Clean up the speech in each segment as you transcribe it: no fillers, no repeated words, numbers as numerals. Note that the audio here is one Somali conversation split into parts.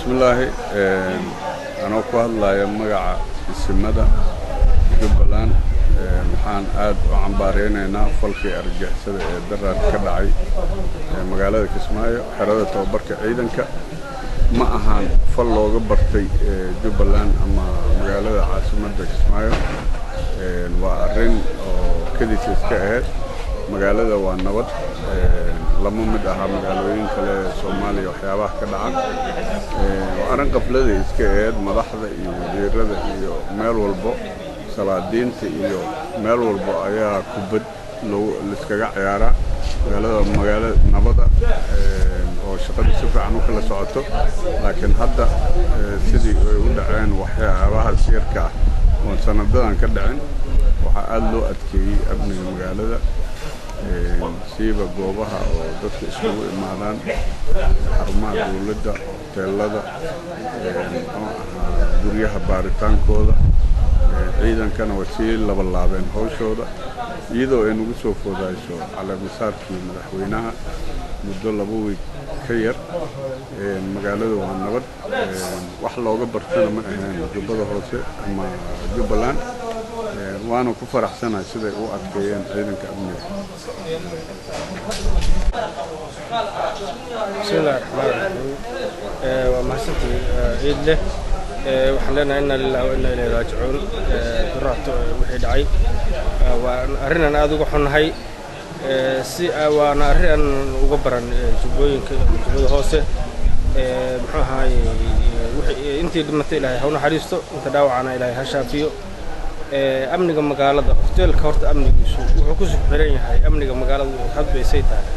Bismillaahi, anoo ku hadlaya magaca isimada Jubbaland, waxaan aad u cambaareynaynaa falkii argagixisada ee daraad ka dhacay magaalada Kismaayo, xerada tababarka ciidanka. Ma ahaan fal looga bartay Jubbaland ama magaalada caasimadda Kismaayo. Waa arrin oo kedis iska ahayd. Magaalada waa nabad, lama mid aha magaalooyin kale ee Soomaaliya waxyaabaha ka dhaca. Waa arrin qaflada iska ahayd. Madaxda iyo wasiirada iyo meel walbo, salaadiinta iyo meel walbo ayaa kubad laiskaga ciyaaraa. Magaalada waa magaalo nabada oo shaqada si fiican u kala socoto, laakiin hadda sidii ay u dhaceen waxyaabahaas yarka ah oon sanadadan ka dhicin, waxaa aada loo adkeeyey amniga magaalada, siiba goobaha oo dadka isugu imaadaan, xarumaha dowladda, hoteelada, muxuu ahaa, guryaha baaritaankooda. Ciidankana way sii labalaabeen hawshooda, iyadoo ay nagu soo foodayso caleemasaarkii madaxweynaha muddo 2 wiig ka yar. Magaalada waa nabad, wax looga bartana ma ahayn Jubbada Hoose ama Jubbaland, waana ku faraxsanahay siday u adkeeyeen ciidanka amniga. Bismillahi raxmaan raxiim. Waa mahadsantihiin. Ciid leh. Waxaan leenahay inna lillahi wa inna ilayhi raajicuun. Duraacto wixii dhacay waa arrin aan aada uga xunnahay, si waana arrin aan uga baran jubbooyinka ama Jubbada Hoose. Muxuu ahaaye, intii dhimatay Ilaahay ha u naxariisto, inta dhaawacana Ilaahay ha shaafiyo. Amniga magaalada, hoteelka horta amnigiisu wuxuu ku xiran yahay amniga magaalada hadbaysay tahay.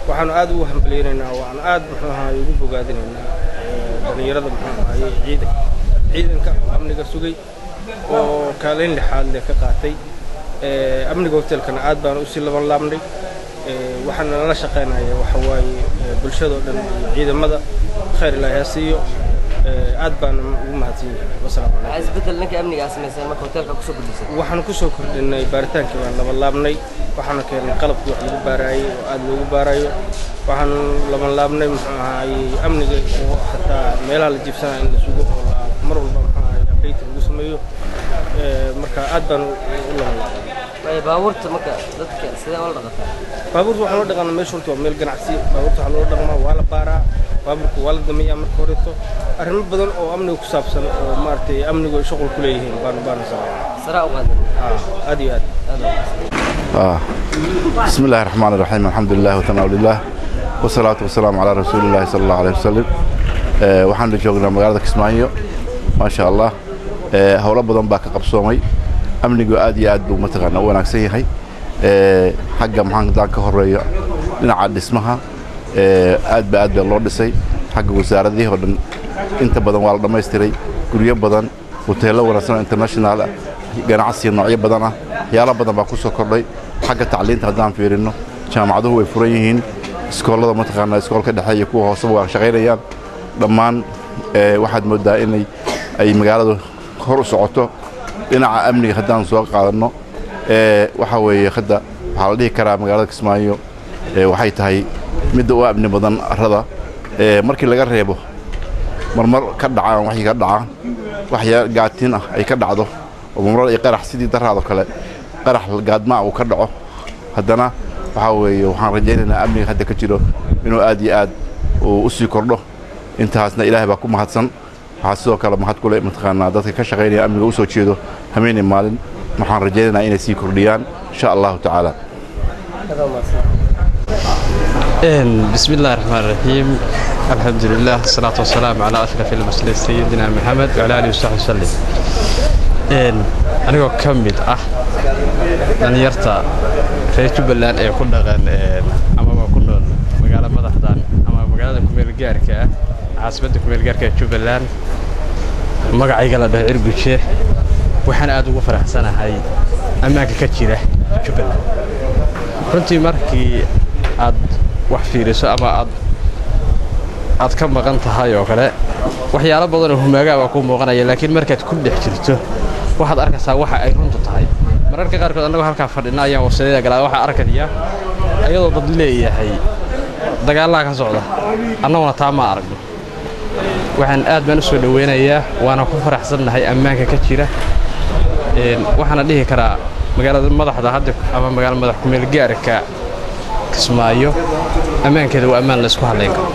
Waxaanu aad ugu hambalyaynaynaa oo aan aad, muxuu ahaay, ugu bogaadinaynaa dhalinyarada, muxuu ahaaye, ciidanka oo amniga sugay oo kaalin lixaad leh ka qaatay amniga hoteelkana. Aad baan usii laban laabnay. Waxaana nala shaqaynaya waxa waaye bulshadoo dhan iyo ciidamada. Khayr Ilaahi ha siiyo, aad baan ugu mahadsan yahay. Wasalaamu calaykum. Maxaa isbeddel dhanka amniga aad samayseen marka hoteelka kusoo kordhisay? Waxaanu kusoo kordhinay baaritaankii baan laban laabnay. Waxaanu keennay qalabkii wax lagu baaraayey oo aad loogu baarayo. Waxaanu laban laabnay, muxuu ahaayey, amniga oo xataa meelaha la jiifsanaya in la sugo oo mar walba, muxuu ahaayey, update lagu sameeyo. Marka aad baan u laban laabnay. Baabuurta marka dadka sidee ula dhaqataa? Baabuurta waxaan ula dhaqanaa, meesha horta waa meel ganacsi, baabuurta waxaa loola dhaqmaa waa la baaraa, baabuurka waa la damiyaa marka horeeto. Arrimo badan oo amniga ku saabsan oo maaragtay amnigu ay shuqul ku leeyihiin baanu sameynaa. Saraa u qaadan. Aad iyo aad. بسم الله الرحمن الرحيم، الحمد لله وثناء لله والصلاة والسلام على رسول الله صلى الله عليه وسلم. Waxaanu joognaa magaalada Kismaayo, maasha Allah. Howlo badan baa ka qabsoomay. Amnigu aad iyo aad buu mataqaanaa u wanaagsan yahay. Xagga maxaan haddaan ka horeeyo, dhinaca dhismaha aad ba aad baa loo dhisay. Xagga wasaaradihii oo dhan inta badan waa la dhammaystiray, guryo badan, hoteello wanaagsan oo international ah, ganacsi noocyo badan ah, waxyaalo badan baa ku soo kordhay. Xagga tacliinta haddaan fiirino, jaamacaduhu way furan yihiin, iskoolada mataqaanaa iskoolka dhexe iyo kuwa hooseba waa shaqaynayaan dhammaan. Waxaad mooddaa inay ay magaaladu kor u socoto. Dhinaca amniga haddaan soo qaadanno, waxaa weeye hadda waxaa la dhihi karaa magaalada Kismaayo waxay tahay midda u amni badan arrada, markii laga reebo marmar ka dhacaan waxay ka dhacaan waxyaa gaatin ah ay ka dhacdo oo marmar ay qarax sidii daraado kale qarax gaadmaa uu ka dhaco. Haddana waxaa weeye waxaan rajaynaynaa amniga hadda ka jiro inuu aad iyo aad uu u sii kordho. Intaasna Ilaahay baa ku mahadsan. Waxaa sidoo kale mahad kule mataqaanaa dadka ka shaqaynaya amniga u soo jeedo habeenii maalin. Waxaan rajaynaynaa inay sii kordhiyaan, insha Allahu tacaala. بسم الله الرحمن الرحيم، الحمد لله، الصلاة والسلام على أشرف المرسلين سيدنا محمد وعلى آله وصحبه وسلم. Anigoo ka mid ah dhalinyarta reer Jubbaland ee ku dhaqan amaba ku nool magaalo madaxdan ama magaalada kumeel gaarka ah, caasimadda kumeel gaarka ee Jubbaland, magacayga la dhaho Cirguje, waxaan aad ugu faraxsanahay ammaanka ka jira Jubbaland. Runtii markii aad wax fiiriso ama aad ka maqan tahay oo kale, waxyaalo badan oo humaagaa baa kuu muuqanaya, laakiin markaad ku dhex jirto waxaad arkaysaa waxa ay runtu tahay. Mararka qaarkood annagoo halkaa fadhina ayaan warsadada galaa, waxaa arkaya ayadoo dad leeyahay dagaallaa ka socda, annaguna taa ma aragno. Waxaan aad baan u soo dhoweynayaa, waana ku faraxsannahay ammaanka ka jira. Waxaana dhihi karaa magaalada madaxda hadda ama magaala madax kumeel gaarka Kismaayo ammaankeeda waa ammaan la isku hadlayn karo.